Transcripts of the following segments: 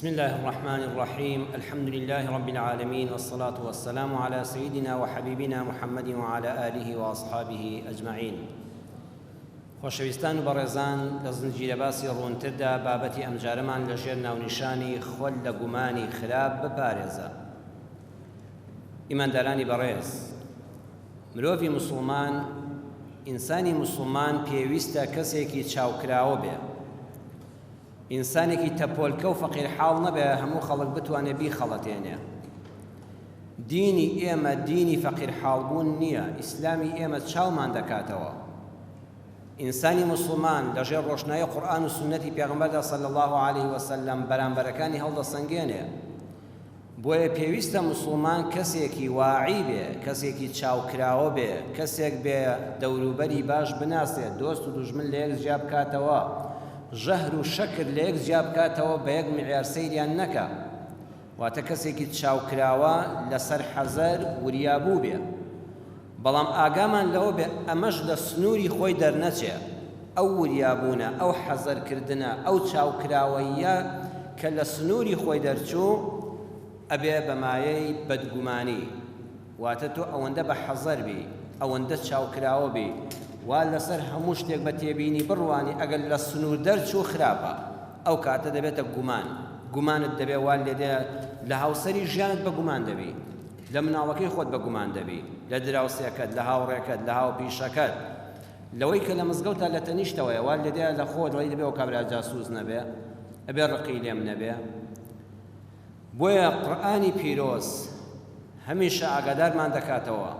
بسم الله الرحمن الرحيم الحمد لله رب العالمين والصلاة والسلام على سيدنا وحبيبنا محمد وعلى آله وأصحابه أجمعين خۆشەویستان و بەڕێزان لە زنجیرە باسی ڕوونتردا بابەتی ئەمجارەمان لەژێر ناونیشانی خۆت لە گومانی خراپ بپارێزە. ئیماندارانی بەڕێز، مرۆڤی موسڵمان، ئینسانی موسڵمان پێویستە کەسێکی چاوکراوە بێ، ئینسانێکی تەپۆلکە و فەقیرحاڵ نەبێ هەموو خەڵک بتوانێ بیخەڵەتێنێ. دینی ئێمە دینی فەقیرحاڵبوون نییە، ئیسلامی ئێمە چاومان دەکاتەوە. ئینسانی موسڵمان لەژێر ڕۆشنایی قورئان و سوننەتی پێغەمبەردا صلی اللە علیه وسلم بەرامبەرەکانی هەڵدەسەنگێنێ. بۆیە پێویستە موسڵمان کەسێکی واعی بێ، کەسێکی چاوکراوە بێ، کەسێک بێ دەوروبەری باش بناسێ، دۆست و دوژمن لەیەک جیا بکاتەوە، ژەهر و شەکر لەیەک جیا بکاتەوە، بەیەک معیار سەیریان نەکا. واتە کەسێکی چاوکراوە، لەسەر حەزەر، وریابوو بێ. بەڵام ئاگامان لەوە بێ ئەمەش لە سنووری خۆی دەرنەچێ، ئەو وریابوونە، ئەو حەزەرکردنە، ئەو چاوکراوەییە کە لە سنووری خۆی دەرچوو، ئەبێ بە مایەی بەدگومانی. واتە تۆ ئەوەندە بە حەزەر بی، ئەوەندە چاوکراوە بی، وا لەسەر هەموو شتێک بە تێبینی بڕوانی، ئەگەر لە سنوور دەرچوو خراپە، ئەو کاتە دەبێتە گومان، گومانت دەبێ، وا لێدێ لە هاوسەری ژیانت بە گومان دەبی. لە مناڵەکەی خۆت بە گومان دەبی، لە دراوسێکەت، لە هاوڕێکەت، لە هاوپیشەکەت، لەوەی کە لە مزگەوتا لە تەنیشتەوەیە، وات لێدێ لە خۆت دەڵێی دەبێ ئەو کابرا جاسوس نەبێ، ئەبێ ڕقی لێم نەبێ. بۆیە قورئانی پیرۆز هەمیشە ئاگادارمان دەکاتەوە،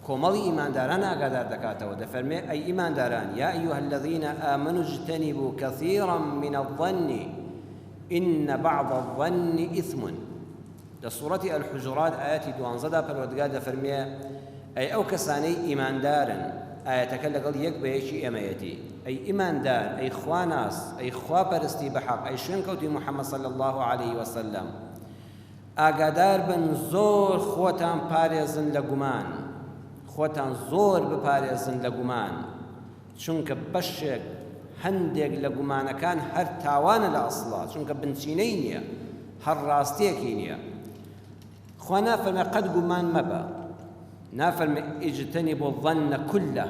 کۆمەڵی ئیمانداران ئاگادار دەکاتەوە، دەفەرمێ ئەی ئیمانداران، یا ایها الذین آمنوا اجتنبوا کثیرا من الظن ان بعض الظن اثم. لە سوڕەتی الحجرات ئایەتی دوانزەدا پەروەردگار دەفەرموێ، ئەی ئەو کەسانەی ئیماندارن، ئایەتەکە لەگەڵ یەک بە یەکی ئێمەیەتی، ئەی ئیماندار، ئەی خواناس، ئەی خواپەرستی بەحەق، ئەی شوێنکەوتووی محمد صلی اللە علیه وسلم، ئاگادار بن زۆر خۆتان پارێزن لە گومان، خۆتان زۆر بپارێزن لە گومان، چونکە بەشێک هەندێک لە گومانەکان هەر تاوانە لە ئەسڵا چونکە بنچینەی نییە هەر ڕاستیەکی نییە خوا نافەرمێ قەت گومان مەبە نافەرمێ اجتنبوا الظن كله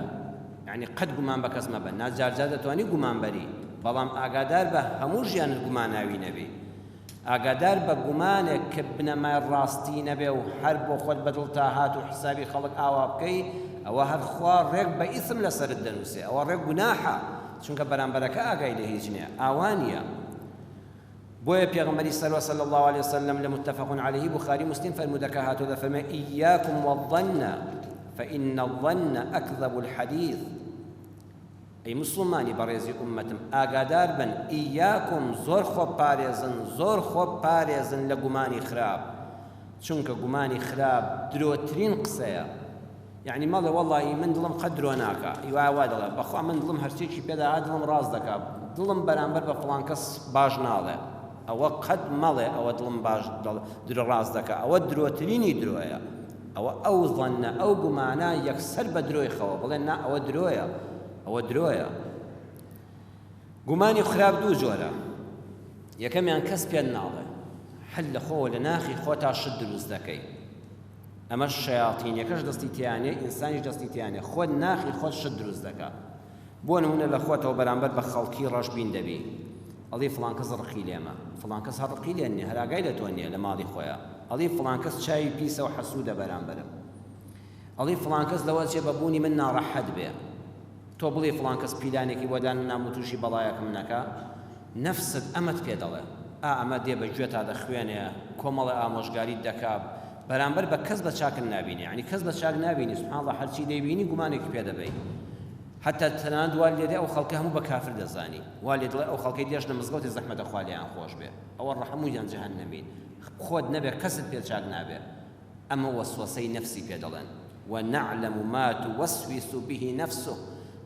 یعنی قەت گومان بە کەس مەبە نا جارجار دەتوانی گومان بەری بەڵام ئاگادار بە هەموو ژیانت گوماناوی نەبی ئاگادار بە گومانێک کە بنەمای ڕاستی نەبێ و هەر بۆ خۆت بە دڵتا هات و حسابی خەڵک ئاوا بکەی ئەوە هەر خوا ڕێک بە ئیسم لەسەرت دەنووسێ ئەوە ڕێک گوناحە چونکە بەرامبەرەکە ئاگای لە هیچ نیە ئاوا نیە بۆیە پێغەمبەری سەروە صلی الله علیه وسلم لە متفق علیه بخاری مسلم فەرموودەکە هاتووە دەفەرمێ إياكم والظن فإن الظن أكذب الحديث ئەی موسڵمانی بەڕێزی ئوممەتم ئاگادار بن، ایاکم، زۆر خۆبپارێزن، زۆر خۆبپارێزن لە گومانی خراپ، چونکە گومانی خراپ درۆترین قسەیە، یەعنی مەڵێ وەڵاهی من دڵم قەت درۆ ناکا، ئی وایە وا دەڵێ، بەخوا من دڵم هەرچیەکی پێدا هات دڵم ڕاست دەکا، دڵم بەرامبەر بە فڵان کەس باش ناڵێ، ئەوە قەت مەڵێ ئەوە دڵم باش درۆ ڕاست دەکا، ئەوە درۆترینی درۆیە. ئەوە ئەو ظنە ئەو گومانە یەکسەر بە درۆی خەوە بڵێ نا ئەوە درۆیە ئەوە درۆیە. گومانی خراپ دوو جۆرە یەکەمیان کەس پێت ناڵێ هەر لە خۆوە لە ناخی خۆتا شت دروست دەکەی ئەمەش شەیاتینەکەش دەستی تیانێ ئینسانیش دەستی تیانێ خۆت ناخی خۆت شت دروست دەکا بۆ نمونە لە خۆتەوە بەرامبەر بە خەڵکی ڕەشبین دەبی ئەڵی فڵان کەس ڕقی لێمە فڵان کەس هەر ڕقی لێ نیە هەر ئاگای لە تۆ نیە لە ماڵی خۆیا ئەڵی فڵان کەس چاوی پیسە و حەسوودە بەرامبەرم ئەڵی فڵان کەس لەوە چێ بە بوونی من ناڕەحەت بێ تۆ بڵێ فڵان کەس پیلانێکی بۆ داننام و تووشی بەڵایەکم نەکا نەفست ئەمەت پێ دەڵێ ئا ئەمە دێ بە گوێتا دەخوێنێ کۆمەڵێ ئامۆژگاریت دەکا بەرامبەر بە کەس بە چاکت نابینی یعنی کەس بە چاک نابینی سبحان الله هەرچی دەیبینی گومانێکی پێ دەبەی حتی تەنانەت وا لێدێ ئەو خەڵکە هەموو بە کافر دەزانی وا لێ دڵێ ئەو خەڵکەی دێشنە مزگەوتی زەحمەتە خوا لێیان خۆش بێ ئەوە ڕەحمویان جەهەنەمین خۆت نەبێ کەست پێ چاک نابێ ئەمە وەسوەسەی نەفسی پێ دەڵێن، ونعلم ما توسوس به نفسه،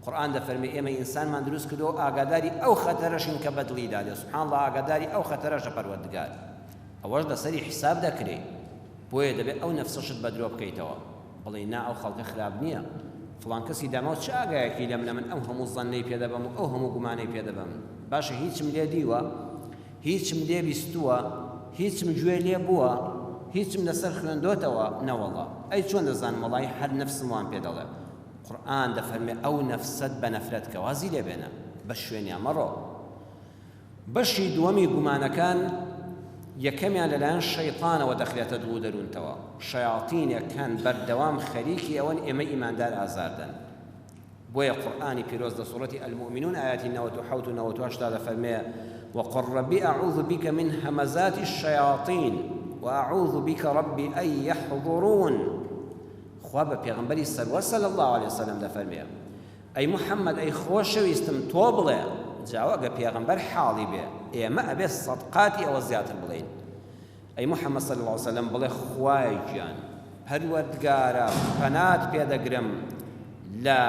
قورئان دەفەرمێ ئێمە ئینسانمان دروست کردووە و ئاگاداری ئەو خەتەرەشین کە بە دڵیدا دێ، سبحان اللە ئاگاداری ئەو خەتەرەشە پەروەردگار، ئەوەش لەسەری حیساب دەکرێی، بۆیە دەبێ ئەو نەفسەشت بە درۆ بکەیتەوە، بڵێی نا ئەو خەڵکە خراپ نییە، فڵان کەسی داماو چ ئاگایەکی لە منە من ئەو هەموو زەننەی پێ دەبەم و ئەو هەموو گومانەی پێ دەبەم، باشە هیچم لێ دیوە؟ هیچم لێ بیستووە؟ هیچم گوێ لێ بووە؟ هیچم لەسەر خوێندۆتەوە؟ نەوەڵا. ئەی چۆن دەزانم؟ وەڵایی هەر نەفسم وام پێ دەڵێ. قورئان دەفەرمێ ئەو نەفسەت بە نەفرەت کە، وازی لێ بێنە، بە شوێنیا مەڕۆ. بەشی دووەمی گومانەکان یەکەمیان لەلایەن شەیتانەوە دەخرێتە دڵ و دەروونتەوە، شەیاتینێک هەن بەردەوام خەریکی ئەوەن ئێمەی ئیماندار ئازار دەن. بۆیە قورئانی پیرۆز لە سوڕەتی المومنون ئایەتی 97 و 98 دا دەفەرمێ وقل رب اعوذ بک من همزات الشیاطین واعوذ بک رب ان یحضرون. خوا بە پێغەمبەری سەروەر صلی الله علیه وسلم دەفەرمێ ئەی محەممەد ئەی خۆشەویستم تۆ بڵێ، جا ئەگە پێغەمبەر حاڵی بێ ئێمە ئەبێ سەدقاتی ئەوە زیاتر بڵێین. ئەی محمد صلی اللە علیە وسلم بڵێ خوایە گیان پەروەردگارا پەنات پێ دەگرم لە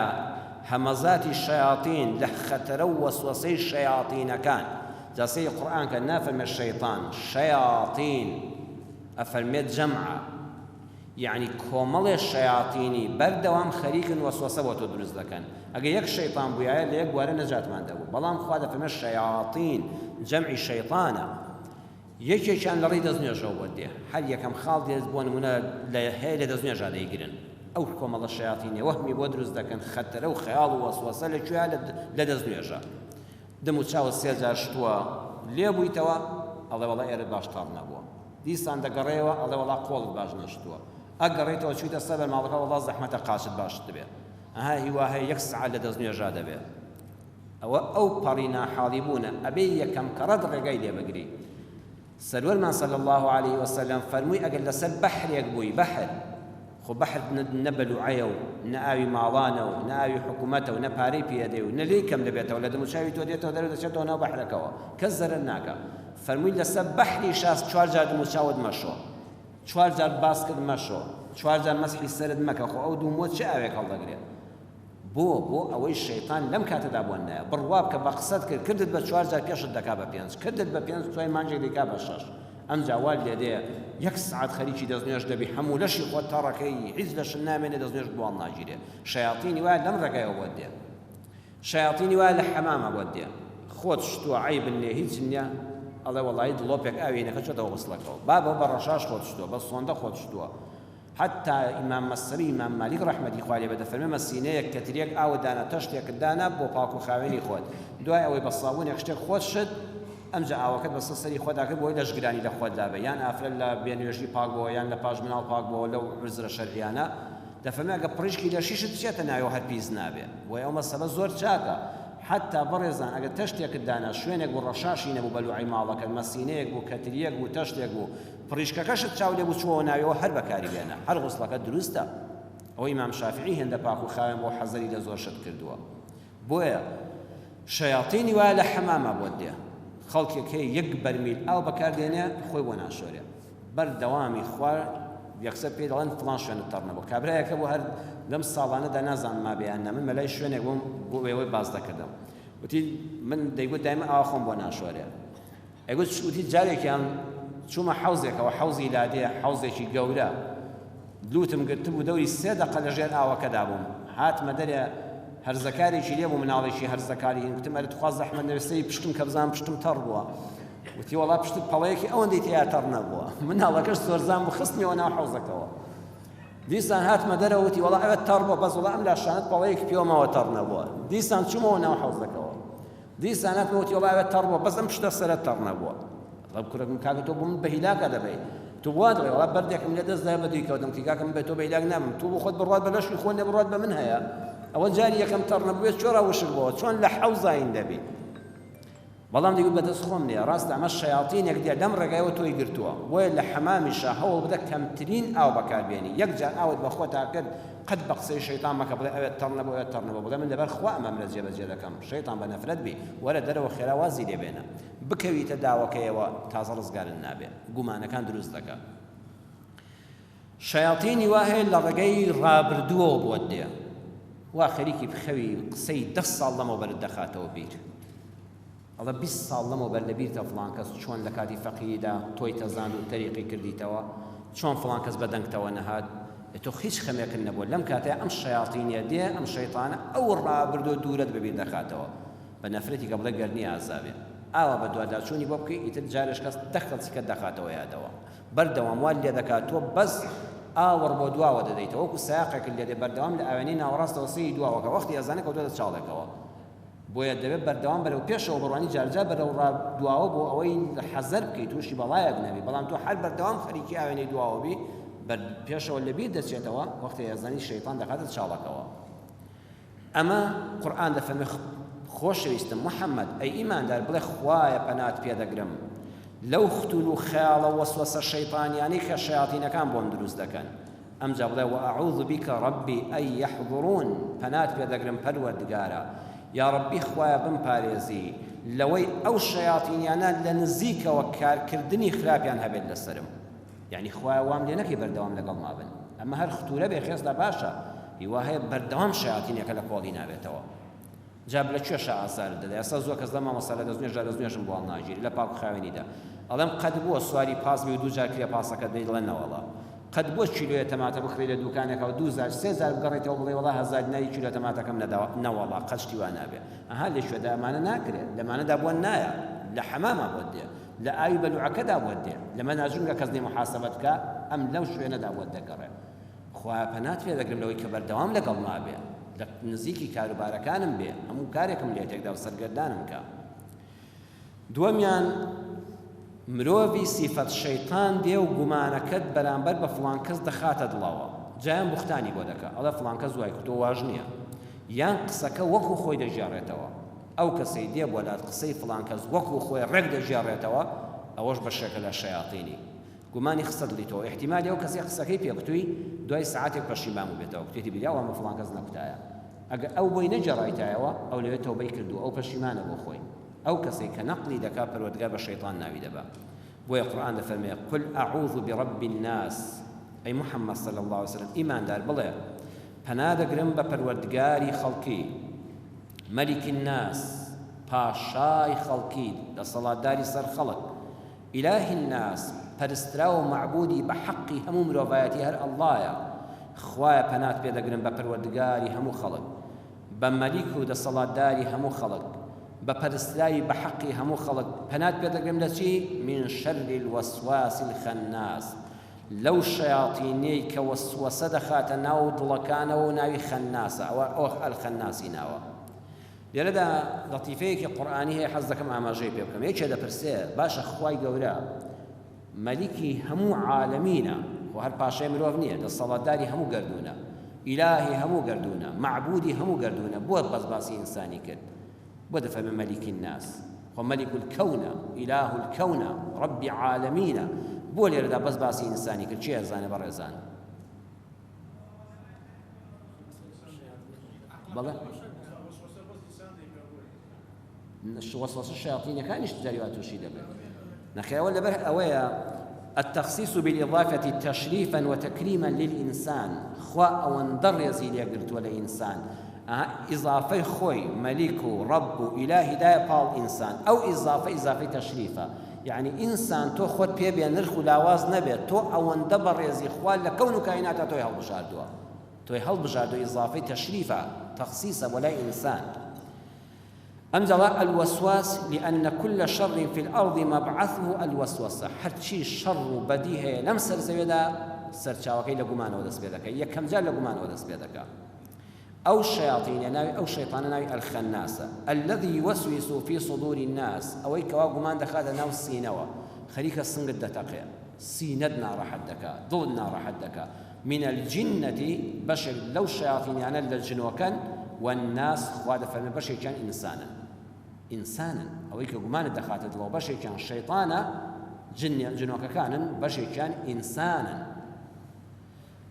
هەمەزاتی شەیاتین لە خەتەرە و وەسوەسەی شەیاتینەکان. جا سەیری قورئان کە نافەرمێ شەیتان، شەیاتین ئەفەرمێت جەمعە، یەعنی کۆمەڵێ شەیاتینی بەردەوام خەریکن وەسوەسە بۆ تۆ دروست دەکەن. ئەگەر یەک شەیتان بوویایە لە یەک بوارە نەجاتمان دەبوو، بەڵام خوا دەفەرمێ شەیاتین جەمعی شەیتانە. یەکێکیان لە ڕێی دەستنوێژەوە بۆت دێ، هەر یەکەم خاڵ دێت بۆ نموونە لە هەیە لە دەستنوێژا دەیگرن، ئەو کۆمەڵە شەیاتینە وەهمی بۆ دروست دەکەن، خەتەرە و خەیاڵ و وەسوەسە لە کوێیە؟ لە دەستنوێژا. دم و چاوت سێ جار شتووە لێ بوویتەوە، ئەڵێ وەڵا ئێرەت باش تەڕ نەبووە. دیسان دەگەڕێیەوە ئەڵێ وەڵا قۆڵت باش نەشتووە. ئەگەڕێیتەوە چوویتە سەر بەرماڵەکە وەڵا زەحمەتە قاچت باش دبێ. ئەها هی وا هەیە یەک سەعات لە دەستنوێژا دەبێ. ئەوە ئەو پەڕی ناحاڵی بوونە ئەبێ یەکەم کەڕەت ڕێگای لێ بگری. سەروەرمان صلی اللە علیه وسلم فەرمووی ئەگەر لەسەر بەحرێک بووی، بەحر خۆ بەحر نە بەلوعەیە و نە ئاوی ماڵانە و نە ئاوی حکوومەتە و نە پارەی پێ ئەدەی و نە لێی کەم دەبێتەوە، لە دەموچاوی تۆ دێتەوە دەرەوە دەچێتەوە ناو بەحرەکەوە، کەس زەرەر ناکا. فەرمووی لەسەر بەحریشا چوار جار دەموچاوت مەشۆ، چوار جار باسکت مەشۆ، چوار جار مەسحی سەرت مەکە، خۆ ئەو دوو مووە چ ئاوێک هەڵدەگرێ؟ بۆ؟ بۆ ئەوەی شەیتان لەم کاتەدا بۆت نایە. بڕوا بکە بە قسەت کرد، کردت بە چوار جار پێشت دەکا بە پێنج، کردت بە پێنج دوای مانگێک دەیکا بە شەش. ئەمجا وات لێ دێ یەک سەعات خەریکی دەستنوێژ دەبی هەموو لەشی خۆت تەڕەکەی هیچ لەشت نامێنێ دەستنوێژت بۆ هەڵناگیرێ. شەیاتینی وایە لەم ڕێگایەوە بۆت دێ. شەیاتینی وایە لە حەماما بۆت دێ. خۆت شتووە عەیبت نیە هیچ نیە ئەڵێ وەڵایی دڵۆپێک ئاوی هینەکە چۆتەوە غوسڵەکەوە. بابە بە ڕەشاش خۆت شتووە، بە سۆندە خۆت شتووە. حەتتا ئیمام مەسری ئیمام مالیک ڕەحمەتی خوای لێ بێت دەفەرمێ مەسینەیەک کەتریەک ئاوت دانا تەشتێکت دانا بۆ پاک و خاوێنی خۆت دوای ئەوەی بە سابونێک شتێک خۆت شت ئەمجا ئاوەکەت بەسەر سەری خۆتا کرد بۆی لەشگرانی لە خۆت لابێ یان ئافرەت لە بێ نوێژی پاک بۆوە یان لە پاش مناڵ پاک بۆوە لەو عوزرە شەرعیانە دەفەرمێ ئەگەر پڕیشکی لەشیشت بچێتە ناویەوە هەر پیس نابێ بۆیە ئەو مەسەلە زۆر چاکە حەتتا بەڕێزان ئەگەر تەشتێکت دانا شوێنێک بوو ڕەشاشی نەبوو بەلوعەی ماڵەکەت مەسینەیەک بوو کەتریەک بوو تەشتێک بوو پڕیشکەکەشت چاو لێ بوو چووەوە ناویەوە هەر بەکاری بێنە هەر غوسڵەکەت دروستە. ئەوە ئیمام شافعی هێندە پاک و خاوێن بووە حەزەری لە زۆر شت کردووە. بۆیە شەیاتینی وایە لە حەماما بۆت دێ. خەڵکێک هەیە یەک بەرمیل ئاو بەکار دێنێ خۆی بۆ ناشۆرێ. بەردەوامی خوا یەکسەر پێی دەڵێن فڵان شوێنت تەڕ نەبوو. کابرایەک هەبوو هەر لەم ساڵانەدا نازانم مابێ یان نا من مەلای شوێنێک بووم بۆ ئێوەی باس دەکردم. وتی من دەیگوت دایمە ئاوا خۆم بۆ ناشۆرێ. ئەیگوت وتی جارێکیان چوومە حەوزێکەوە، حەوزی لادێ، حەوزێکی گەورە، لووتم گرتبوو دەوری سێ دەقە لە ژێر ئاوەکەدا بووم، هاتمە دەرێ هەرزەکارێکی لێ بوو، مناڵێکی هەرزەکاری هین، گوتم ئەرێ توخوا زەحمەت نەبێ سەری پشتم کە بزانم پشتم تەڕ بووە. وتی وەڵا پشتت پەڵەیەکی ئەوەندەی تێیا تەڕ نەبووە. مناڵەکەش زۆرزان بوو خستمیەوە ناو حەوزەکەوە. دیسان هاتمە دەرەوە وتی وەڵا ئەوێ تەڕ بووە بەس وەڵا ئەم لاشانەت پەڵەیەکی پێوە ماوە تەڕ نەبووە. دیسان چوومەوە ناو حەوزەکەوە. دیسان هاتمەوە وتی وەڵا ئەوێ تەڕ بووە بەس ئەم پشتە سەرە تەڕ نەبووە. دەڵێم کورەکم کاکە تۆ بۆ من بە هیلاکە دەبەی تۆ وا دەڵێ وەڵا بەردێکم لە دەست دا بە دووی کەوتم وتی کاکە من بە تۆ بە هیلاک نابم تۆ بۆ خۆت بڕوات بە لەشی خۆ نیە بڕوات بە من هەیە ئەوە جاری یەکەم تەڕ نەبووێ چۆرا وشک بۆوە چۆن لە حەوزاین دەبی بەڵام دەیگوت بەدەست خۆم نییە ڕاستە ئەمە شەیاتینێک دێ لەم ڕێگایەوە تۆی گرتووە بۆیە لە حەمامیشا هەوڵ بدە کەمترین ئاو بەکاربێنی یەک جار ئاوت بە خۆتا کرد قەت بە قسەی شەیتان مەکە بڵێ ئەوێ تەڕ نەبوو ئەوێ تەڕ نەبوو بڵێ من لەبەر خوا ئەم ئەمرە جێبەجێ دەکەم شەیتان بە نەفرەت بی وەرە دەرەوە خێرا وازی لێ بێنە بکەویتە داوەکەیەوە تازە ڕزگارت نابێ گومانەکان دروست دەکا شەیاتینی وا هەیە لە ڕێگەی ڕابردووەوە بۆت دێ وا خەریکی بخەوی قسەی دە ساڵ لەمەوبەرت دەخاتەوە بیر ئەڵێ 20 ساڵ لەمەوبەر لە بیرتە فڵان کەس چۆن لە کاتی فەقیریدا تۆی تەزاند و تەریقی کردیتەوە چۆن فڵان کەس بە دەنگتەوە نەهات تۆ هیچ خەمێکت نەبووە لەم کاتەیە ئەم شەیاتینە دێ ئەم شەیتانە ئەو ڕابردوو دوورەت بەبیر دەخاتەوە بە نەفرەتی کە بڵێ گەرنی ئازابێ. ئاوا بەدواداچوونی بۆ بکەی ئیتر جارێش کەس دەخەڵچکە دەخاتەوە یادەوە. بەردەوام وات لێدەکات تۆ بەس ئاوڕ بۆ دواوە دەدەیتەوە وەکو سایەقێکت لێدێ بەردەوام لە ئاوێنەی ناوەڕاستەوە سەیری دواوەکە وەختی ئەزانێ کەوتۆتە چاڵێکەوە بۆیە دەبێت بەردەوام بەرەو پێشەوە بڕوانی جارجار بەرەو ڕا دواوە بۆ ئەوەی حەزەر بکەیت تووشی بەڵایەک نەبی بەڵام تۆ هەر بەردەوام خەریکی ئاوێنەی دواوە بی بەر پێشەوە لەبیر دەچێتەوە وەختی ئەزانی شەیتان دەخاتە چاڵەکەوە. ئەمە قورئان دەفەرمێ خۆشەویستم محمد ئەی ئیماندار بڵێ خوایە پەنات پێ دەگرم لەو ختول و خەیاڵە وەسوەسە شەیتانیانەی کە شەیاتینەکان بۆم دروست دەکەن ئەمجا بڵێ وأعوذ بك ربی أن يحضرون پەنات پێ دەگرم پەروەردگارا یا ربی خوایە بمپارێزی لەوەی ئەو شەیاتینیانە لە نزیکەوە کارکردنی خراپیان هەبێت لەسەرم یەعنی خوایە وام لێ نەکەی بەردەوام لەگەڵما بن ئەمە هەر ختورە بێ خێزدا باشە هیوا هەیە بەردەوام شەیاتینەکە لە کۆڵی نابێتەوە جا لە کوێشا ئازارت دەدا ئێستا زۆر کەس لە مامۆستا لە دەستنوێژدا دەستنوێژم بۆ هەڵناگیری لە پاک و خاوێنیدا ئەڵێم قەت بووە سواری پاس بی و دوو جار کرێ پاسەکەت بەی دڵێن نەوەڵا قەت بووە کیلۆیە تەماتە بکڕی لە دوکانێکەوە دوو زار سێ زار بگەڕێتەوە بڵێ وەڵا 1000 دیناری کیلۆ تەماتەکەم نەداوە نەوەڵا قەت شتی وا نابێ ئەها لە کوێدا ئەمانە ناکرێ لەمانەدا بۆ نایە لە حەماما بۆت دێ لە ئاوی بەلوعەکەدا بۆت دێ، لەمە ناجونگە کەس نیە موحاسەبەت بکا، ئەم لەو شوێنەدا بۆت دەگەڕێ. خوایە پەنات پێ دەگرم لەوەی کە بەردەوام لەگەڵما بێ، لە نزیکی کاروبارەکانم بێ، هەموو کارێکم لێ تێکدا و سەرگەردانم کا. دووەمیان، مرۆڤی سیفەت شەیتان دێ و گومانەکەت بەرامبەر بە فڵان کەس دەخاتە دڵەوە، جا یان بوختانی بۆ دەکا، ئەڵێ فڵان کەس وای کوتووە واش نییە، یان قسەکە وەکوو خۆی دەگێڕێتەوە. ئەو کەسەی دێ بۆ لات قسەی فڵان کەس وەکو خۆی ڕێک دەگێڕێتەوە ئەوەش بەشێکە لە شەیاتینی گومانی خستە دڵی تۆ ئیحتیمالی ئەو کەسەی قسەکەی پێ کوتوی دوای سەعاتێک پەشیمان بووبێتەوە کوتێتی بریا وام بە فڵان کەس نەکوتایە ئەگەر ئەو بۆی نەگێڕایتایەوە ئەو لەوێ تەوبەی کردووە ئەو پەشیمانە بۆ خۆی ئەو کەسەی کە نەقلی دەکا پەروەردگار بە شەیتان ناوی دەبا بۆیە قورئان دەفەرمێ قل اعوذ برب الناس ئەی محمد صلی اللە علیه وسلم ئیماندار بڵێ پەنا دەگرم بە پەروەردگاری خەڵکی مەلیک الناس، پاشای خەڵکی، دەسەڵاتداری سەر خەڵک، الە الناس، پەرستراو و مەعبودی بە حەقی هەموو مرۆڤایەتی هەر اللە یە، خوایە پەنات پێ دەگرم بە پەروەردگاری هەموو خەڵک، بە مەلیک و دەسەڵاتداری هەموو خەڵک، بە پەرستراوی بە حەقی هەموو خەڵک، پەنات پێ دەگرم لە چی؟ من شر الوسواس الخناس، لەو شەیاتینەی کە وەسوەسە دەخاتە ناو دڵەکانەوە و ناوی خەناسە، ئەوە ئەوە الخناسی ناوە. لێرەدا لەتیفەیەکی قورئانی هەیە حەز دەکەم ئاماژەی پێ بکەم. یەکێ دەپرسێ باشە خوای گەورە مەلیکی هەموو عالەمینە، خۆ هەر پاشای مرۆڤ نییە، دەسەڵاتداری هەموو گەردوونە، ئیلاهی هەموو گەردوونە، مەعبودی هەموو گەردوونە، بۆ بەس باسی ئینسانی کرد؟ بۆ دەفەرمێ مەلیک الناس؟ خۆ مەلیک الکونە، ئیلاه الکونە، ڕەبی عالەمینە، بۆ لێرەدا بەس باسی ئینسانی کرد؟ کێ ئەزانێ بەڕێزان؟ بەڵێ وەسوەسە شەیاتینەکانیش جاری وا تووشی دەبێت نەخێوە لەبەر ئەوەیە التخصیص بالإضافة تشریفا وتکریما للإنسان خوا ئەوەندە ڕێزی لێگرتووە لە ئینسان ئەها ئیزافەی خۆی مەلیک و ڕەب و ئیلاهی دایە پاڵ ئینسان ئەو ئیزافە ئیزافەی تەشریفە یەعنی ئینسان تۆ خۆت پێ بێ نرخ و لاواز نەبێت تۆ ئەوەندە بەڕێزی خوا لە کەون و کائیناتا تۆی هەڵبژاردووە تۆی هەڵبژاردووە ئیزافەی تەشریفە تەخسیسە بۆ لای ئینسان ئەمجا ئەڵێ الوسواس لأن كل شر في الأرض مبعثه الوسوسە هەرچی شەڕ و بەدی هەیە لەم سەر زەوێدا سەرچاوەکەی لە گومانەوە دەست پێ دەکا یەکەم جار لە گومانەوە دەست پێ دەکا ئەو شەیاتینە ناوی ئەو شەیتانە ناوی الخناسە الذي يوسوس في صدور الناس ئەوەی کەوا گومان دەخاتە ناو سینەوە خەریکە سنگت دەتەقێ سینەت ناڕەحەت دەکا دڵت ناڕەحەت دەکا من الجنة بەشێک لەو شەیاتینیانە لە جنۆکەن والناس خوا دەفەرمێ بەشێکیان ئینسانن ئینسانن ئەوەی کە گومانت دەخاتە دڵەوە بەشێکیان شەیتانە جن جنۆکەکانن بەشێکیان ئینسانن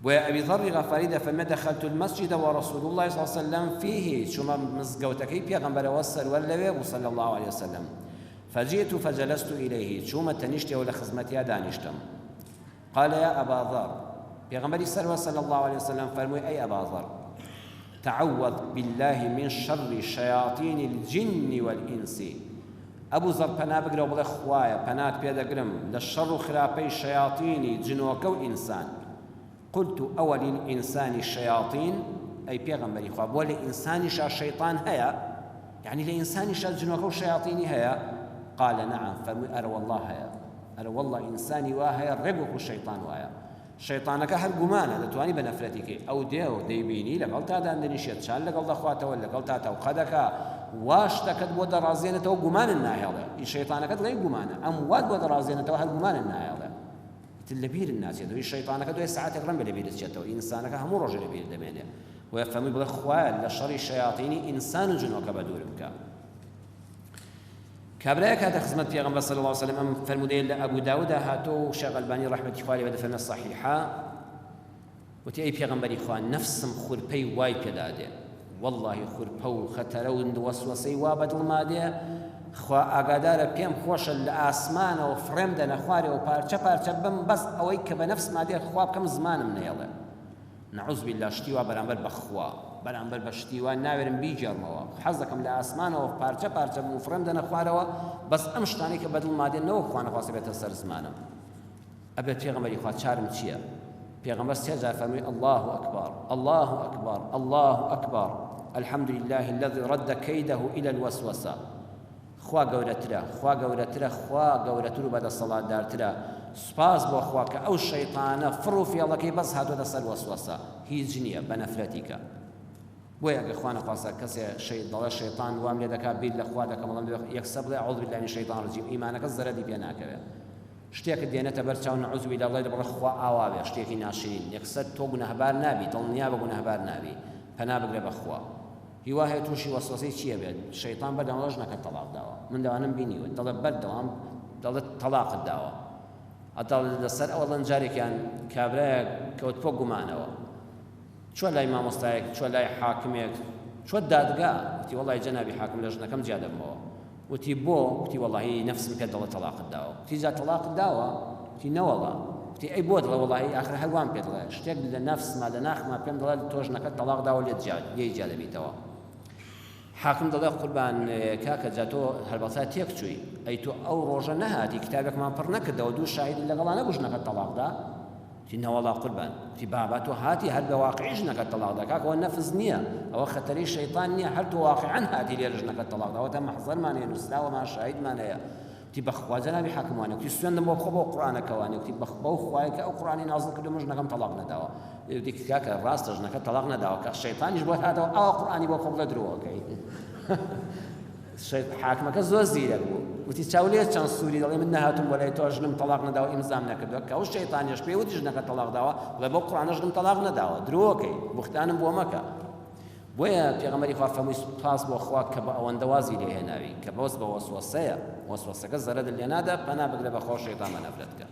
بۆیە ئەبی ذەڕی غەفاری دەفەرمێ دەخەلت المسجد ورسول الله صلی الله علیه وسلم فیه چوومە مزگەوتەکەی پێغەمبەرەوە سەروەر لەوێ بوو صلی الله علیه وسلم فجئت فجلست إليه چوومە تەنیشتەوە لە خزمەتیا دانیشتم قال یا ابا ذر، پێغەمبەری سەروەر صلی اللە علیە وسلم فەرمووی ئەی ئەبا ذەر، تعوذ باللە من شر شیاطین الجن والانس، ئەبو زەڕ پەنا بگرە و بڵێ خوایە پەنات پێ دەگرم لە شەڕ و خراپەی شەیاتینی جنۆکە و ئینسان. قلت او للانسان شیاطین، ئەی پێغەمبەری خوا بۆ لە ئینسانیشا شەیتان هەیە؟ یعنی لە ئینسانیشا جنۆکە و شەیاتینی هەیە؟ قال نعم، فەرمووی ئەرەوەڵڵا هەیە، ئەرەوەڵڵا ئینسانی وا هەیە ڕێک وەکو شەیتان وایە. شەیتانەکە هەر گومانە، دەتوانی بە نەفرەتی کەی، ئەو دێ و دەیبینی لەگەڵ تا دادەنیشێت، چان لەگەڵ دەخواتەوە، لەگەڵ تا تەوقە دەکا، وا شتەکەت بۆ دەڕازێنێتەوە گومانت ناهێڵێ. ئی شەیتانەکە دڵێی گومانە، ئەم وات بۆ دەڕازێنێتەوە هەر گومانت ناهێڵێ. ئیتر لەبیرت ناچێتەوە. ئی شەیتانەکە دوای سەعاتێک ڕەنگە لەبیرت چێتەوە، ئینسانەکە هەموو ڕۆژێ لەبیرت دەمێنێ. بۆیە فەرمووی بڵێ خوایە لە شەڕی شەیاتینی ئینسان و جنۆکە بەدوورم کە. کابرایەک هاتە خزمەت پێغەمبەر صلی اللە علیه وسلم ئەم فەرموودەیە لە ئەبو داودا هاتووە و شێخ ئەلبانی ڕەحمەتی خوا لێ بێ دەفەرمێ صحیحە وتی ئەی پێغەمبەری خوا نەفسم خورپەی وای پێدا دێ واللهی خورپە و خەتەرە و وەسوەسەی وا بە دڵما دێ خوا ئاگادارە پێم خۆشە لە ئاسمانەوە فڕێم دەنە خوارەوە پارچە پارچە بم بەس ئەوەی کە بە نەفسما دێ خوا بکەم زمانم نەیەڵێ نعوذ باللە شتی وا بەرامبەر بە خوا بەرامبەر بە شتی وا ناوێرم بیگێڕمەوە حەز دەکەم لە ئاسمانەوە پارچە پارچە بم و فڕێم دەنە خوارەوە بەس ئەم شتانەی کە بەدڵما دێن نەوەک خوا نەخواستە بێتە سەر زمانم ئەبێت پێغەمبەری خوا چارم چییە؟ پێغەمبەر سێ جار فەرمووی الله أكبر الله أكبر الله أكبر الحمد لله الذي رد كيده إلى الوسوسة خوا گەورەترە خوا گەورەترە خوا گەورەتر و بەدەسەڵاتدارترە سوپاس بۆ خوا کە ئەو شەیتانە فڕ و فێڵەکەی بەس هاتۆتە سەر وەسوەسە هیچ نییە بە نەفرەتی کە بۆیە ئەگەر خوا نەخواستە کەسێ شەی دەڵێ شەیتان وام لێ دەکا بیر لە خوا دەکەم بەڵام یەکسەر بڵێ اعوذ بالله من شەیطان رجیم ئیمانەکە زەرەدی پێ ناکەوێ شتێکت دێنێتە بەر چاو نعوذ بالله دەڵێ بڵێ خوا ئاوا بێ شتێکی ناشرین یەکسەر تۆ گوناهبار نابی دڵنیا بە گوناهبار نابی پەنا بگرە بە خوا هیوا هەیە تووشی وەسوەسەی چیە بێت شەیتان بەردەوام دەڵێ ژنەکەت تەڵاق داوە من لەوانەم بینیوە دەڵێ بەردەوام دەڵێت تەڵاقت داوە ئەدەڵێ لەسەر ئەوە دەڵێن جارێکیان کابرایەک کەوت پۆ گومانەوە چوە لای مامۆستایەک چوە لای حاکمێک چوە دادگا وتی وەڵی جەنابی حاکم لە ژنەکەم جیا دەبمەوە وتی بۆ؟ وتی وەڵاهی نەفسم پێت دەڵێ تەڵاقت داوە. وتی جا تەڵاقت داوە؟ وتی نەوەڵا. وتی ئەی بۆ دەڵێ وەڵاهی ئاخر هەر وام پێ دەڵێ شتێک لە نەفسما لە ناخما پێم دەڵێ تۆ ژنەکەت تەڵاق داوە لێت جیا لێی جیا دەبیتەوە. حاکم دەڵێ قوربان کاکە جا تۆ هەربەسا تێک چووی ئەی تۆ ئەو ڕۆژە نەهاتی کتابێکمان پڕ نەکردەوە دوو شاهیدت لەگەڵا نەبوو ژنەکەت تەڵاق دا؟ وتی نەوەڵا قوربان. وتی بابا تۆ هاتی هەر بە واقعی ژنەکەت تەڵاق دا کاکە ئەوە نەفس نییە ئەوە خەتەرەی شەیتان نییە هەر تۆ واقعەن هاتی لێرە ژنەکەت تەڵاق دا ئەوەتا مەحزەرمان هەیە نووسراوەمان شاهیدمان هەیە وتی بەخوا جەنابی حاکم وانە وتی سوێندم بۆ بخۆ بەو قورئانە کە وانە وتی بەخ بەو خوایە کە ئەو قورئانی نازڵ کردو من ژنەکەم تەڵاق نەداوە وتی کاکە ڕاستە ژنەکە تەڵاق نەداوە کە شەیتانیش بۆت هاتەوە ئاوا قورئانی بۆ بخۆ بڵێ درۆ ئەکەی حاکمەکە زۆر زیرەک بوو وتی چاو لێ چەند سووری دەڵێ من نەهاتوم بۆ لای تۆ ژنم تەڵاق نەداوە ئیمزام نەکردووە کە ئەو شەیتانیش پێی وتی ژنەکە تەڵاق داوە بڵێ بەو قورئانە ژنم تەڵاق نەداوە درۆکەی بوختانم بۆ مەکە بۆیە پێغەمبەری خوا فەرمووی سوپاس بۆ خوا کە بە ئەوەندە وازی لێ هێناوی کە بەس بە وەسوەسەیە وەسوەسەکە زەرەرت لێ نادا پەنا بگرە بە خوا و شەیتان بە نەفرەت کە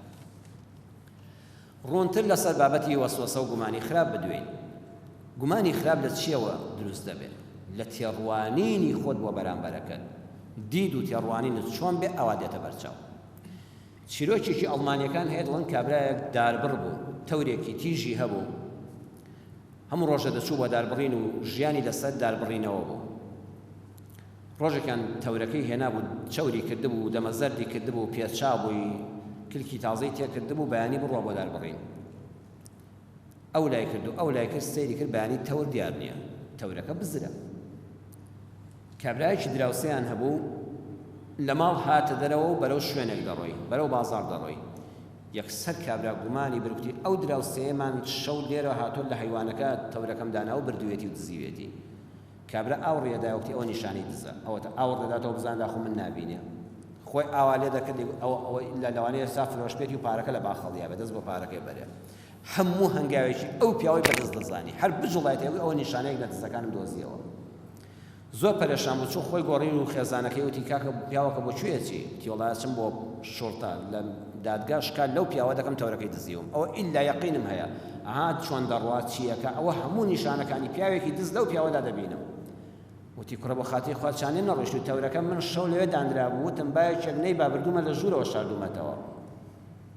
ڕوونتر لەسەر بابەتی وەسوەسە و گومانی خراپ بدوێین. گومانی خراپ لە چییەوە دروست دەبێت؟ لە تێڕوانینی خۆت بۆ بەرامبەرەکەت. دید و تێڕوانینت چۆن بێ ئەوا دێتە بەرچاو. چیرۆکێکی ئەڵمانییەکان هەیە دەڵێن کابرایەک داربڕ بوو، تەورێکی تیژی هەبوو، هەموو ڕۆژێ دەچوو بۆ داربڕین و ژیانی لەسەر داربڕینەوە بوو. ڕۆژێکیان تەورەکەی هێنابوو چەوری کردبوو دەمە زەردی کردبوو پێچابووی کلکی تازەی تێکردبوو بەیانی بڕوا بۆ داربڕین ئەو لای کرد و ئەو لای کرد سەیری کرد بەیانی تەور دیار نییە تەورەکە بزرە کابرایەکی دراوسێیان هەبوو لە ماڵ هاتە دەرەوە و بەرەو شوێنێک دەڕۆی بەرەو بازاڕ دەڕۆی یەکسەر کابرا گومانی برد گوتی ئەو دراوسێیەمان شەو لێرە هاتۆ لە هەیوانەکە تەورەکەم دانا و بردوویەتی و دزیوێتی کابرا ئاوڕی ئەدایەوە وتی ئەوە نیشانەی دزە ئەوەتا ئاوڕ دەداتەوە بزانە داخۆ من نابینێ خۆی ئاوا لێ دەکرد ئەوە ئەوە ئیلا لەوانەیە ئێستا فرۆشتبێتی و پارەکە لە باخەڵیا بێ دەست بۆ پارەکەی بەرێ هەموو هەنگاوێکی ئەو پیاوەی بەدەست دەزانی هەر بجوڵایەتەوە ئەوە نیشانەیەک لە دزەکانم دۆزیەوە زۆر پەرێشان بوو چوو خۆی گۆڕی و خێزانەکەی وتی کاکە پیاوەکە بۆ کوێ چی وتی وەڵا ئەچم بۆ شوڕتە لە دادگا شکات لەو پیاوە دەکەم تەورەکەی دزیوم ئەوە ئیلا یەقینم هەیە ئەها چۆن دەڕوا چیەکە ئەوە هەموو نیشانەکانی پیاوێکی دز لەو پیاوەدا دەبینم وتی کوڕە بۆ خاتری خوا چانێ نەڕۆیشت و تەورەکە من شەو لەوێ دانرابوو وتم بایەکێک نەیبا بردوومە لە ژوورەوە شاردوومەتەوە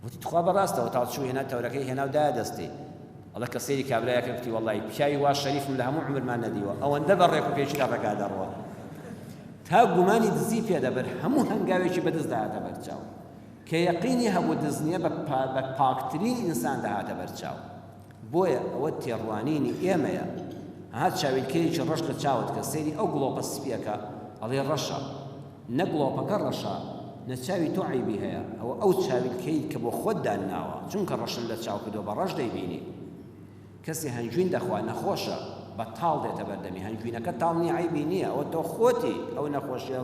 وتی تخوا بەڕاستەوە تا چوو هێنا تەورەکەی هێنا و دایە دەستی ئەڵێ کە سەیری کابرایە کرد وتی وەڵڵاهی پیاوی وا شەریفم لە هەموو عومرمان نەدیوە ئەوەندە بە ڕێک و پێکی لە ڕێگا دەڕوا تا گومانی دزی پێ دەبرد هەموو هەنگاوێکی بەدەست دەهاتە بەرچاو کە یەقینی هەبوو دز نییە بە پاکترین ئینسان دەهاتە بەرچاو بۆیە ئەوە تێڕوانینی ئێمەیە ها چاویلکەیەکی ڕەش لە چاوت کە سەیری ئەو گڵۆپە سپیەکە ئەڵێ ڕەشە نە گڵۆپەکە ڕەشە. نە چاوی تۆ عەیبی هەیە، ئەوە ئەو چاویلکەی کە بۆ خۆت دانناوە، چونکە ڕەشت لە چاو کردووە بە ڕەش دەیبینی. کەسێ هەنگوین دەخوا نەخۆشە بە تاڵ دێتە بەردەمی، هەنگوینەکە تاڵ نییە عەیبی نییە، ئەوە تۆ خۆتی، ئەو نەخۆشیە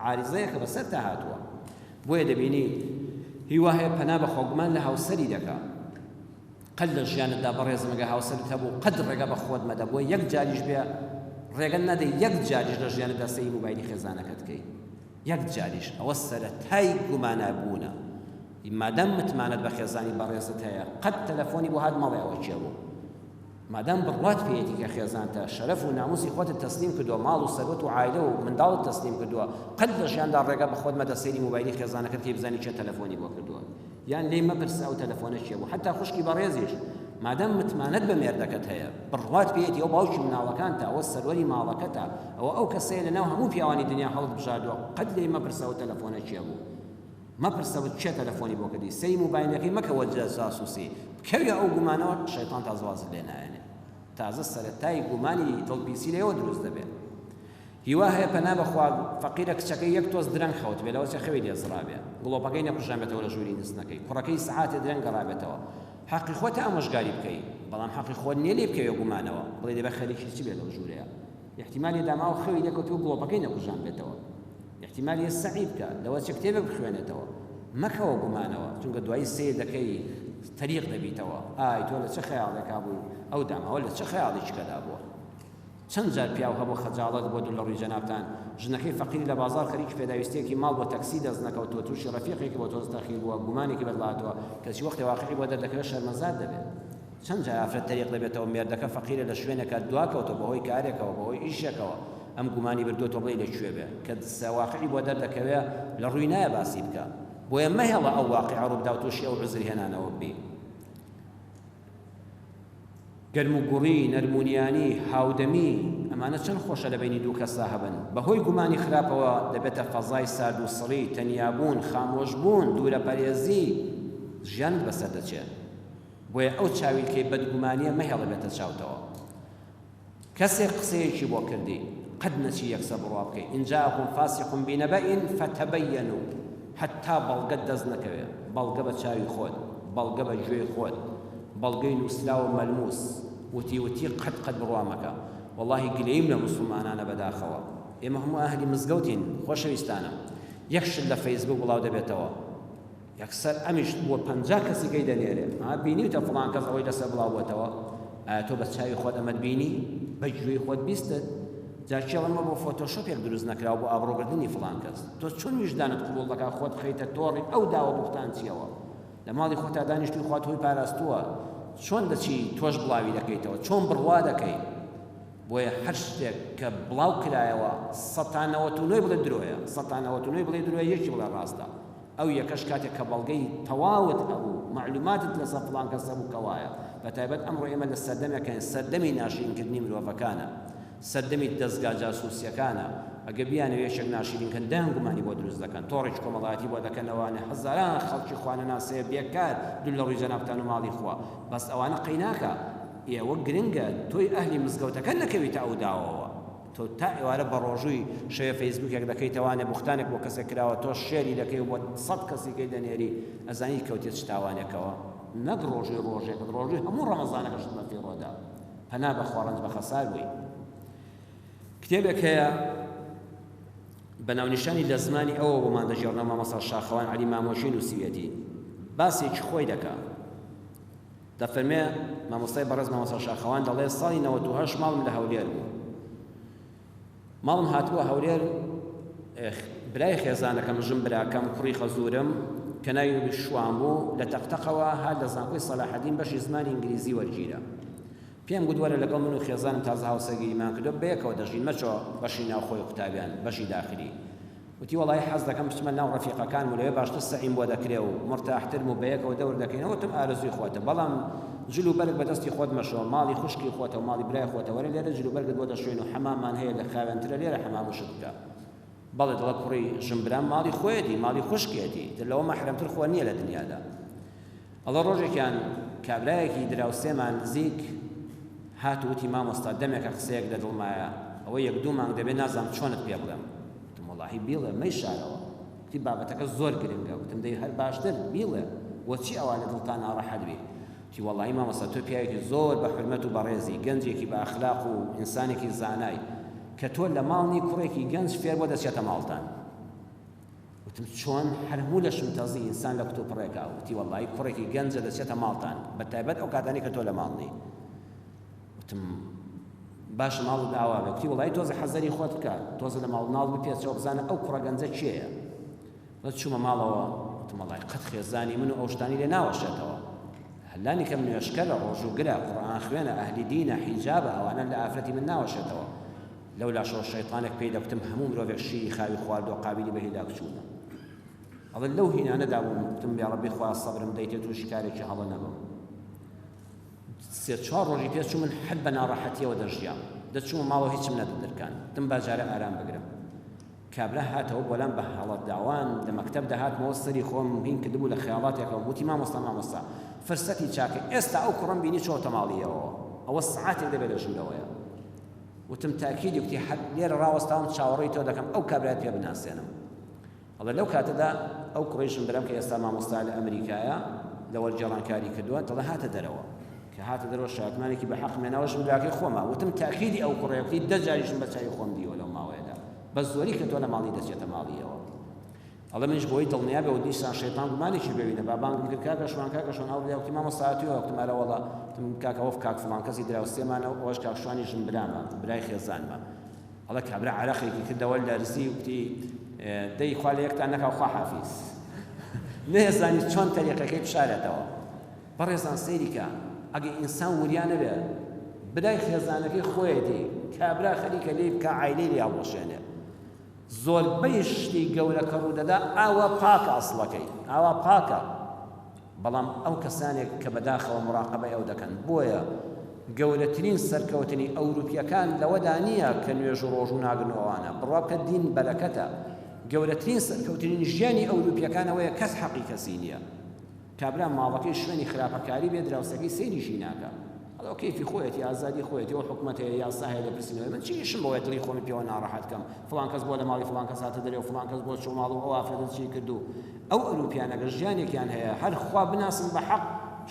عاریزەیە کە بەسەرتا هاتووە. بۆیە دەبینی هی وا هەیە پەنا بەخوا گومان لە هاوسەری دەکا. قەت لە ژیانتدا بەڕێزم گەر هاوسەرت هەبوو قەت ڕێگە بە خۆت مەدە بۆ یەک جاریش بێ ڕێگە نەدەی یەک جاریش لە ژیانتدا سەیری موبایلی خێزانەکەت کەی یەک جاریش ئەوە سەرەتای گومانە بوونە مادام متمانەت بە خێزانی بەڕێزت هەیە قەت تەلەفۆنی بۆ هات مەڵێ ئەوە کێ بوو مادام بڕوات پێیەتی کە خێزانتە شەرەف و ناموسی خۆتت تەسلیم کردووە ماڵ و سەروەت و عایلە و منداڵت تەسلیم کردووە قەت لە ژیاندا ڕێگە بە خۆت مەدە سەیری موبایلی خێزانەکەت کەی بزانی کێ تەلەفۆنی بۆ کردووە یان لێی مەپرسە ئەو تەلەفۆنە کێ بوو حەتا خوشکی بەڕێزیش مادام متمانەت بە مێردەکەت هەیە بڕوات پێیەتی ئەو باوکی مناڵەکانتە ئەوە سەروەری ماڵەکەتە ئەوە ئەو کەسەیە لەناو هەموو پیاوانی دنیا هەڵت بژاردووە قەت لێی مەپرسە ئەو تەلەفۆنە کێ بوو مەپرسە کێ تەلەفۆنی بۆ کردی سەی موبایلەکەی مەکە وە جاسوسی بکەویە ئەو گومانەوە شەیتان تازە وازت لێ نایەنێ تازە سەرەتای گومانی دڵپیسی لێوە دروست دەبێت هیوا هەیە پەنا بەخوا فەقیرە کچەکەی یەک تۆز درەنگ خەوتبێ لەوەچە خەوی لێ زڕابێ گڵۆپەکەی نەکوژانبێتەوە لە ژووری نوستنەکەی کوڕەکەی سەعاتێ درەنگ گەڕابێتەوە حەقی خۆتە ئامۆژگاری بکەی بەڵام حەقی خۆت نییە لێی بکەوێ گومانەوە بڵێ دەبێ خەریکی چ بێ لەو ژوورەیە ئیحتیمالی داماوە خەوی لێ کەوتووە گڵۆپەکەی نەکوژانبێتەوە ئیحتیمالی سەعی بکە لەوەچە کتێبێک بخوێنێتەوە مەکەوە گومانەوە چونکە دوایی سەیر دەکەی تەریق دەبیتەوە ئای تۆ لە چ خەیاڵێکا بووی ئەو داماوە لە چ خەیاڵێکی کەدا بووە چەند جار پیاو هەبوو خەجاڵەت بۆ دوور لە ڕووی جەنابتان، ژنەکەی فەقیری لە بازاڕ خەریکی پێداویستییەکی ماڵ بۆ تەکسی دەست نەکەوتووە، تووشی ڕەفیقێکی بۆ تۆز تەخیر بووە، گومانێکی بەدڵ هاتووە، کەچی وەختێ واقیعی بۆ دەردەکەوێت شەرمەزار دەبێت. چەند جار ئافرەت تەریق دەبێتەوە، مێردەکە فەقیرە لە شوێنێکا دواکەوتووە بەهۆی کارێکەوە، بەهۆی ئیشێکەوە، ئەم گومانی بردووە تۆ بڵێی لە کوێ بێ، کە واقیعی بۆ دەردەکەوێ لە ڕووی نایە باسی بکا. بۆیە مەهێڵە ئەو واقیعە ڕووبدا و تووشی ئەو عوزرهێنانەوە ببی. گەرموگوڕی، نەرمونیانی، هاودەمی، ئەمانە چەند خۆشە لە بەینی دوو کەسا هەبن، بەهۆی گومانی خراپەوە دەبێتە فەزای ساردوسڕی، تەنیابوون، خامۆشبوون، دوورەپەرێزی، ژیانت بەسەر دەچێ. بۆیە ئەو چاویلکەی بەدگومانییە مەهێڵە بێتە چاوتەوە. کەسێک قسەیەکی بۆ کردی قەت نەچی یەکسەر بڕوا بکەی، ان جاءکم فاسق بنبأ فتبینوا، هەتا بەڵگەت دەست نەکەوێ، بەڵگە بە چاوی خۆت، بەڵگە بە گوێی خۆت، بەڵگەی نووسراو و مەلموس، وتی وتی قەت قەت بڕوا مەکە. وەڵاهی گلەییم لە موسڵمانانە بەداخەوە. ئێمە هەموو ئەهلی مزگەوتین خۆشەویستانم. یەک شت لە فەیسبوک بڵاو دەبێتەوە. یەکسەر ئەمیش بۆ 50 کەسی کەی دەنێرێ ها بینیوتە فڵان کەس ئەوەی لەسەر بڵاو بۆتەوە ئایا تۆ بە چاوی خۆت ئەمەت بینی بە گوێی خۆت بیستت جا کێ ئەمە بۆ فۆتۆشۆپێک دروست نەکراوە بۆ ئابڕووبردنی فڵان کەس تۆ چۆن ویژدانت قبوڵ دەکات خۆت بخەیتە تۆڕی ئەو داوە بوختانچیەوە لە ماڵی خۆتا دانیشتووی خوات هۆی پاراستووە چۆن دەچی تۆش بڵاوی دەکەیتەوە چۆن بڕوا دەکەی بۆیە هەر شتێک کە بڵاو کرایەوە سەتا نەوەت و نۆی بڵێ درۆیە سەتا نەوەت و نۆی بڵێ درۆیە یەکی بڵێ ڕاستە ئەو یەکەش کاتێک کە بەڵگەی تەواوت هەبوو، مەعلوماتت لەسەر فڵان کەس هەبوو کە وایە. بەتایبەت ئەمڕۆ ئێمە لە سەردەمێکاین سەردەمی ناشیرینکردنی مرۆڤەکانە، سەردەمی دەزگا جاسوسییەکانە، ئەگەر بیانەوێ یەکێک ناشیرین کەن دەیان گومانی بۆ دروست دەکەن، تۆڕێکی کۆمەڵایەتی بۆ دەکەنەوانێ هەزاران خەڵکی خوانەناسەیە بێکار دوور لە ڕووی جەنابتان و ماڵی خوا، بەس ئەوانە قەیناکە ئێوە گرنگە تۆی ئەهلی مزگەوتەکە نەکەویتە ئەو داوەوە. تۆ تا ئێوارە بەڕۆژووی شەوێ فەیسبوکێک دەکەیتەوانێ بوختانێک بۆ کەسێک کراوە تۆش شێری دەکەی و بۆ سەت کەسیکەی دەنێری ئەزانی کەوتیە چ تاوانێکەوە نەک ڕۆژووی ڕۆژێکت ڕۆژووی هەموو ڕەمەزانەکەشت بە فیڕۆدا پەنا بەخوا ڕەنج بە خەسار بووی کتێبێک هەیە بە ناونیشانی لە زمانی ئەوە بۆمان دەگێڕنەوە مامۆستا شاخەوان عەلی مامۆشی نووسیویەتی باسێکی خۆی دەکا دەفەرمێ، مامۆستای بەڕێز مامۆستا شاخەوان دەڵێ، ساڵی 98 ماڵم لە هەولێر بوو. ماڵم هاتبووە هەولێر، برای خێزانەکەم، ژن براکەم، کوڕی خەزوورم، کە ناوی شوان بوو، لە تەقتەقەوە هات لە زانکۆی سەلاحەدین بەشی زمانی ئینگلیزی وەرگیرا. پێم گوت وەرە لەگەڵ من و خێزانم تازە هاوسەرگیریمان کردووە، بەیەکەوە دەژین، مەچۆ بەشی ناوخۆی قوتابیان، بەشی داخلی. وتی وەڵایی حەز دەکەم بچمە ناو ڕەفیقەکانم و لەوێ باشتر سەعیم بۆ دەکرێ و مورتاحترم و بەیەکەوە دەور دەکەینەوە، وتم ئارەزووی خۆتە بەڵام جل و بەرگ بە دەستی خۆت مەشۆ، ماڵی خوشکی خۆتە و ماڵی برای خۆتە، وەرە لێرە جل و بەرگت بۆ دەشۆین و حەماممان هەیە لە خاوێنترە لێرە حەمام و شت بکە. بەڵێ دەڵێ کوڕی ژنبرام ماڵی خۆیەتی، ماڵی خوشکیەتی، تر لەوە مەحرەمتر خۆ نییە لە دنیادا. ئەڵێ ڕۆژێکیان کابرایەکی دراوسێمان نزیک هات و وتی مامۆستا دەمێکە قسەیەک لە دڵمایە ئەوە یەک دوو مانگ دەبێ نازانم چۆنت پێ بڵێم. وتم وەڵاهی بیڵێ مەیشارەوە. وتی بابەتەکە زۆر گرنگە. وتم دەی هەر باشتر بیڵێ بۆ چی ئەوا لە دڵتا ناڕەحەت بی؟ وتی وەڵایی مامۆستا تۆ پیاوێکی زۆر بە حورمەت و بەڕێزی، گەنجێکی بە ئەخلاق و ئینسانێکی زانای، کە تۆ لە ماڵ نی کوڕێکی گەنج فێر بۆ دەچێتە ماڵتان. وتم چۆن؟ هەر هەموو لەشم تەزی ئینسان لە کوتوپڕێکا. وتی وەڵایی کوڕێکی گەنجە دەچێتە ماڵتان، بە تایبەت ئەو کاتانەی کە تۆ لە ماڵ نی. وتم باشە ماڵت ئاوا بێ. وتی وەڵایی تۆزە حەزەری خۆت بکە، تۆزە لە ماڵ مناڵ بپێچەوە بزانە ئەو کوڕە گەنجە کێیە. بەس چوومە ماڵەوە وتم وەڵای قەت خێزانی من و ئەو شتانی لێ ناوەشێتەوە. لانی کەم نوێژکەرە، ڕۆژووگرە، قورئان خوێنە، ئەهلی دینە، حیجابە، ئەوانە لە ئافرەتی من ناوەشێتەوە. لەولاشەوە شەیتانێک پێی دەکوتم هەموو مرۆڤێک شیری خاوی خواردووە قابیلی بە هیلاک چوونە. ئەڵێ لەو هینانەدا بووم وتم یاڕەبی خوایە سەبرم دەیتێ تووشی کارێکی هەڵە نەبم. سێ چوار ڕۆژی پێ چوو من هەر بە ناڕەحەتیەوە دەژیام. دەچوومە ماڵەوە هیچم نەدەدرکاند. وتم با جارێ ئارام بگرم. کابرا هاتەوە بۆلام بە هەڵەداوان لە مەکتەب دەهاتمەوە سەری خۆم هین کردبوو لە خەیاڵاتێکەوە وتی مامۆستا مامۆستا فرسەتی چاکە ئێستا ئەو کوڕەم بینی چۆتە ماڵیەوە ئەوە سەعاتێک دەبێت لە ژوورەوەیە وتم تاکیدی وتی هەر لێرە ڕاوەستاوم چاوەڕێی تۆ دەکەم ئەو کابرایەت پێ بناسێنم ئەڵێ لەو کاتەدا ئەو کوڕیشم برام کە ئێستا مامۆستا لە ئەمریکایە لە وەرگێڕان کاری کردووە دەڵێ هاتە دەرەوە کە هاتە دەرەوە شایەتمانێکی بە حەقم هێناوە ژن براکەی خۆمە وتم تاکیدی ئەو کوڕەیە وتی دە جاریشم بە چاوی خۆم دیوە لەو ماوەیەدا بە زۆری کە تۆ لە ماڵی دەچێتە ماڵیەوە ئەڵێ منیش بۆی دڵنیا بێ و دیسان شەیتان گومانێکی بێوینە با بانگم کرد کاکە شوان کاکە شوان ئەو بیا وتی مامۆستا هاتووە وتم ئەرە وەڵا وتم کاکە ئەوە کاک فڵان کەسی دراوسێمانە و ئەوەش کاک شوانی ژن برامە برای خێزانمە ئەڵێ کابرا عەرەقێکی کردەوە لەرزی وتی دەی خوا لە یەکتان نەکا خوا حافیز نەیەزانی چۆن تەریقەکەی بشارێتەوە بەڕێزان سەیری کە ئەگە ئینسان وریا نەبێ برای خێزانەکەی خۆیەتی کابرا خەریکە لێی بکا عایلەی لێ هەڵوەشێنێ زۆربەی شتی گەورە کە ڕوودەدا ئاوا پاکە ئەسڵەکەی ئاوا پاکە بەڵام ئەو کەسانێک کە بەداخەوە مراقەبەی ئەو دەکەن بۆیە گەورەترین سەرکەوتنی ئەوروپیەکان لەوەدا نییە کە نوێژ و ڕۆژوو ناگرن و ئەوانە بڕوا بکە دین بەرەکەتە گەورەترین سەرکەوتنی ژیانی ئەوروپیەکان ئەوەیە کەس حەقی کەسی نییە کابرا ماڵەکەی شوێنی خراپەکاری بێ دراوسێکەی سەیریشی ناکا ئەڵێ ئەو کەیفی خۆیەتی ئازادی خۆیەتی ئەو حکومەت هەیە یاسا هەیە لێپرسینەوەی من چی ئیشم بەوەیە دڵی خۆمی پێوە ناڕەحەت کەم فڵان کەس بۆ لە ماڵی فڵان کەس هاتە دەرێ و فڵان کەس بۆ چوو ماڵ و ئەو ئافرەتە چی کرد و ئەو ئەوروپیانە گەر ژیانێکیان هەیە هەر خوا بناسن بە حەق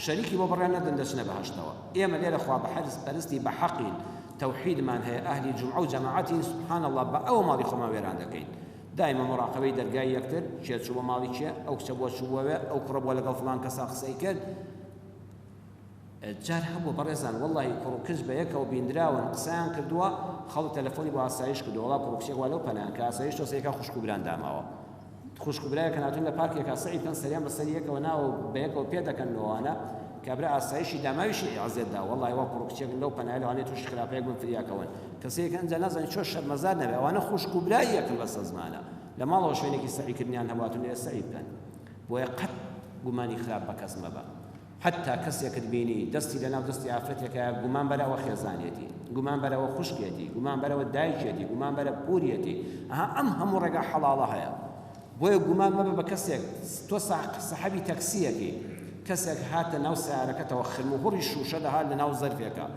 شەریکی بۆ بڕیان نەدەن دەچنە بەهەشتەوە ئێمە لێرە خوا بە حەرز پەرستی بە حەقین تەوحیدمان هەیە ئەهلی جومعە و جەماعەتین سبحان اللە بە ئەوە ماڵی خۆمان وێران دەکەین دایمە موراقەبەی دەرگای یەکتر، کێ چووە ماڵی کێ، ئەو کچە بۆ چووبووە وێ، ئەو کوڕە بۆ لەگەڵ فڵان کەسا قسەی کرد. جار هەبووە بەڕێزان وەڵڵاهی کوڕ و کچ بە یەکەوە بیندراون قسەیان کردووە، خەڵک تەلەفۆنی بۆ ئاسایش کردووە، وەڵا کوڕ و کچێک وا لەو پەنایان کە ئاسایش تۆ سەیرکا خوشک و بران داماوە. خوشک و برایەکە هاتوون لە پارکێکا سەعی بکەن سەریان بە سەری یەکەوە ناوە و بە یەکەوە پێ دەکەن و ئەوانە، کابرا ئاسایشی داماویشی ئیعزێت دا، وەڵڵاهی وا کوڕ و کچێکن لەو پەنایە لەوانەیە تووشی خراپەیەک بن فریا کەون. کەسێک ئەنجا نازانی چۆن شەرمەزار نەبێ ئەوانە خوشک و برای یەکن بەسە زمانە لە ماڵەوە شوێنێکی سەعی کردنیان هەبواتون لێ سەعی بکەن بۆیە قەت گومانی خراپ بە کەس مەبە حتا کەسێکت بینی دەستی لەناو دەستی ئافرەتێکە گومان بەرە ئەوە خێزانێتی گومان بەرەوە خوشکێتی گومان بەرەوە دایکێتی گومان بەرە پوریەتی ئەها ئەم هەموو ڕێگا حەڵاڵە هەیە بۆیە گومان مەبە بە کەسێک تۆ سەحەبی تەکسیەکی کەسێک هاتە ناو سیارەکەتەوە خرم و هوڕی شوشە دەهات لە ناو زەرفێکە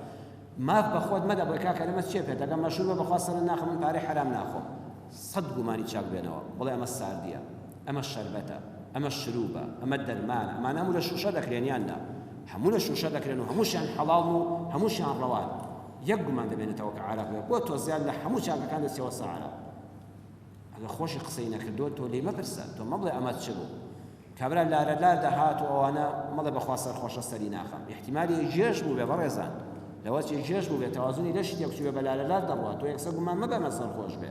ماف بە خۆت مەدە بڵێ کاکە لەمە چیە پێت ئەگەم مەشهور بە بەخوا سەرت ناخەم من پارەی حەرام ناخۆم سەت گومانی چاک بێنەوە بڵێ ئەمە ساردیە ئەمە شەربەتە ئەمە شروبە ئەمە دەرمانە ئەمانە هەموو لە شوشە دەکرێن یان نا هەموو لە شوشە دەکرێن و هەمووشیان حەڵاڵن و هەمووشیان ڕەوان یەک گومان دەمێنێتەوە کە عەرەق بێ بۆ تۆ زیاد لە هەموو چاکەکان دەچێەوە سەر عەرەق ئەگەر خۆشی قسەی نەکردووە تۆ لێی مەپرسە تۆ مەڵێ ئەمە چ بوو کابرا لارە لار دەهات و ئەوانە مەڵێ بەخوا سەرخۆشە سەری ناخەم ئیحتیمالی گێژ بووبێ بەڕێزان لەوە چێ گێژ بووبێ تەوازنی لەشی تێکچووبێ بە لارە لار دەڕوا تۆ یەکسەر گومان مەبە ئەمە سەرخۆش بێ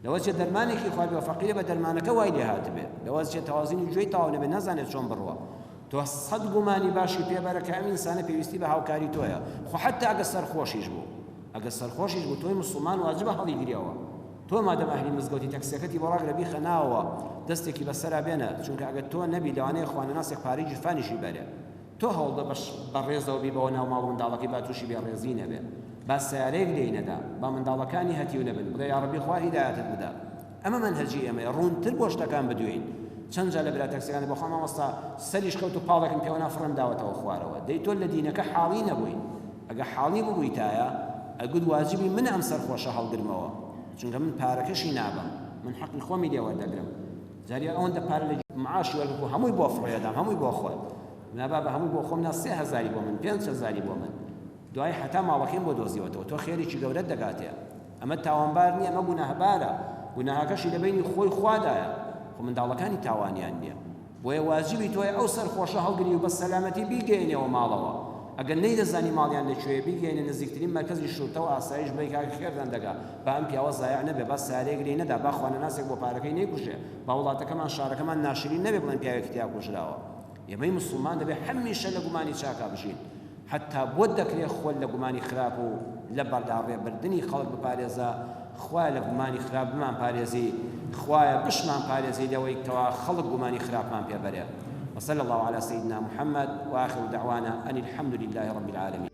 لەوە چێ دەرمانێکی خواردووە فەقیرە بە دەرمانەکە وای لێ هاتبێ لەوە چێ تەوازنی گوێی تەواو نەبێ نازانێت چۆن بڕوا تۆ سەد گومانی باشی پێبەرە کە ئەم ئینسانە پێویستی بە هاوکاری تۆیە خۆ حەتا ئەگە سەرخۆشیش بوو ئەگە سەرخۆشیش بوو تۆی مسوڵمان واجبە هەڵیگریەوە تۆ مادەم ئەهلی مزگەوتی تەکسیەکەتی بۆ ڕاگرە بیخە ناوەوە دەستێکی بەسەرا بێنە چونکە ئەگەر تۆ نەبی لەوانەیە خوانەناسێک پارەی گیرفانیشی بەرێ تۆ هەوڵدە بەش بە ڕێزەوە بیبەوە ناو ماڵ و منداڵەکەی با تووشی بێ ڕێزی نەبێ با سەیارەیەک لێی نەدا با منداڵەکانی هەتیو نەبن بڵێ یاڕەبی خوا هیدایەتت بدا ئەمە مەنهەجی ئێمەیە ڕوونتر بۆ شتەکان بدوێین چەند جار لە برا تەکسیەکان بەخوا مامۆستا سەریش کەوت و پاڵێکم پێوەنا فڕێم داوەتەوە خوارەوە دەی تۆ لە دینەکە حاڵی نەبووی ئەگە حاڵی ببوویتایە ئەگوت واجبی منە ئەم سەرخۆشە هەڵگرمەوە چونکە من پارەکەشی نابەم من حەقی خۆمی لێ وەردەگرم. جاری ئەوەندە پارە لە معاشی وەرگرت و هەمووی بۆ فڕێدام هەمووی بۆ خۆت نا بابە هەمووی بۆ خۆم نا سێ هەزاری بۆ من پێنج هەزاری بۆ من دوای هەتا ماڵەکەیم بۆ دۆزیوەتەوە تۆ خێرێکی گەورەت دەگاتێ ئەمە تاوانبار نییە ئەمە گوناهبارە گوناهەکەشی لە بەینی خۆی خوادایە خۆ منداڵەکانی تاوانیان نییە بۆیە واجبی تۆیە ئەو سەرخۆشە هەڵگری و بە سەلامەتی بیگەیەنیەوە ماڵەوە ئەگەر نەیدەزانی ماڵیان لە کوێیە بیگەیەنە نزیکترین مەرکەزی شورتە و ئاسایش بڵێی کاکە خێرتان دەگا با ئەم پیاوە زایع نەبێ با سەیارەیەک لێی نەدا با خوانەناسێک بۆ پارەکەی نەیکوژێ با وڵاتەکەمان شارەکەمان ناشرین نەبێ بڵێن پیاوێکی تیا کوژراوە ئێمەی موسڵمان دەبێ هەمیشە لە گومانی چاکا بژین حەتا بۆت دەکرێ خۆت لە گومانی خراپ و لە بەلاڕێ بردنی خەڵک بپارێزە، خوایە لە گومانی خراپ بمان پارێزی، خوایە بشمان پارێزی لەوەی کەوا خەڵک گومانی خراپمان پێ بەرێ. وصلی اللە علی سیدنا محمد وآخر دعوانا ان الحمد للە رب العالمین.